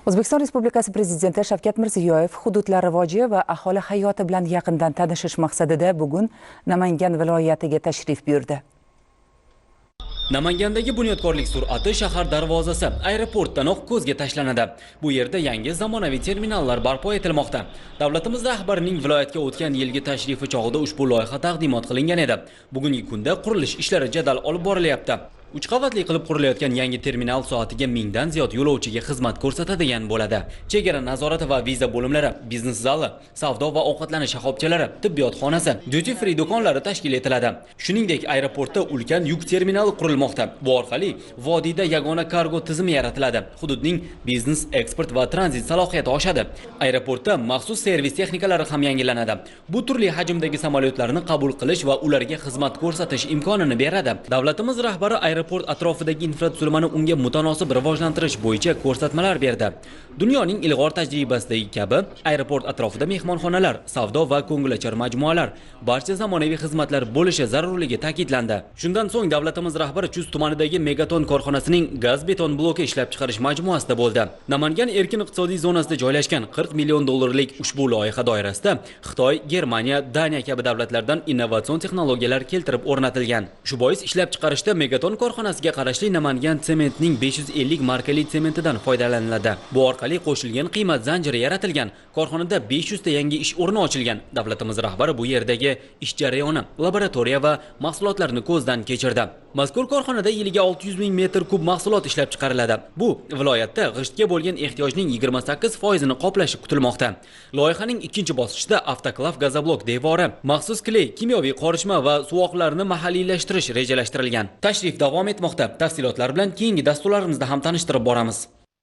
O'zbekiston Respublikasi Prezidenti Shavkat Mirziyoyev hududlar rivoji va aholi hayoti bilan yaqindan tanishish maqsadida bugun Namangan viloyatiga tashrif buyurdi. Namangandagi bunyodkorlik sur'ati shahar darvozasi aeroportdanoq ko'zga tashlanadi. Bu yerda yangi zamonaviy terminallar barpo etilmoqda. Davlatimiz rahbarining viloyatga o'tgan yilgi tashrifi chog'ida ushbu loyiha taqdimot qilingan edi. Bugungi kunda qurilish ishlari jadal olib borilyapti. Uch qavatli qilib qurilayotgan yangi terminal soatiga 1000 dan ziyod yo'lovchiga xizmat ko'rsatadigan bo'ladi. Chegara nazorati va viza bo'limlari, biznes zali, savdo va ovqatlanish shoxobchalari, tibbiyot xonasi, duty free do'konlari tashkil etiladi. Shuningdek, aeroportda ulkan yuk terminali qurilmoqda. Bu orqali vodiyda yagona kargo tizimi yaratiladi. Hududning biznes, eksport va tranzit salohiyati oshadi. Aeroportda maxsus servis texnikalari ham yangilanadi. Bu turli hajmdagi samolyotlarni qabul qilish va ularga xizmat ko'rsatish imkonini beradi. Davlatimiz rahbari aeroport atrofidagi infratuzilmani unga mutanosib rivojlantirish bo'yicha ko'rsatmalar berdi. Dunyoning ilg'or tajribasidagi kabi aeroport atrofida mehmonxonalar, savdo va ko'ngilochar majmualar, barcha zamonaviy xizmatlar bo'lishi zarurligi ta'kidlandi. Shundan so'ng davlatimiz rahbari Chust tumanidagi Megaton korxonasining gaz beton bloki ishlab chiqarish majmuasida bo'ldi. Namangan erkin iqtisodiy zonasida joylashgan 40 million dollarlik ushbu loyiha doirasida Xitoy, Germaniya, Daniya kabi davlatlardan innovatsion texnologiyalar keltirib o'rnatilgan. Shu bois ishlab chiqarishda Megaton korxonasiga qarashli Namangan sementning 550 markali sementidan foydalaniladi. Bu orqali qo'shilgan qiymat zanjiri yaratilgan. Korxonada 500 ta yangi ish o'rni ochilgan. Davlatimiz rahbari bu yerdagi ish jarayoni, laboratoriya va mahsulotlarni ko'zdan kechirdi. Mazkur korxonada yiliga 600 ming metr kub mahsulot ishlab chiqariladi. Bu viloyatda g'ishtga bo'lgan ehtiyojning 28 foizini qoplashi kutilmoqda. Loyihaning ikkinchi bosqichida avtoklav gazoblok devori, maxsus kley, kimyoviy qorishma va suvoqlarni mahalliylashtirish rejalashtirilgan. Tashrif davom etmoqda. Tafsilotlar bilan keyingi dasturlarimizda ham tanishtirib boramiz.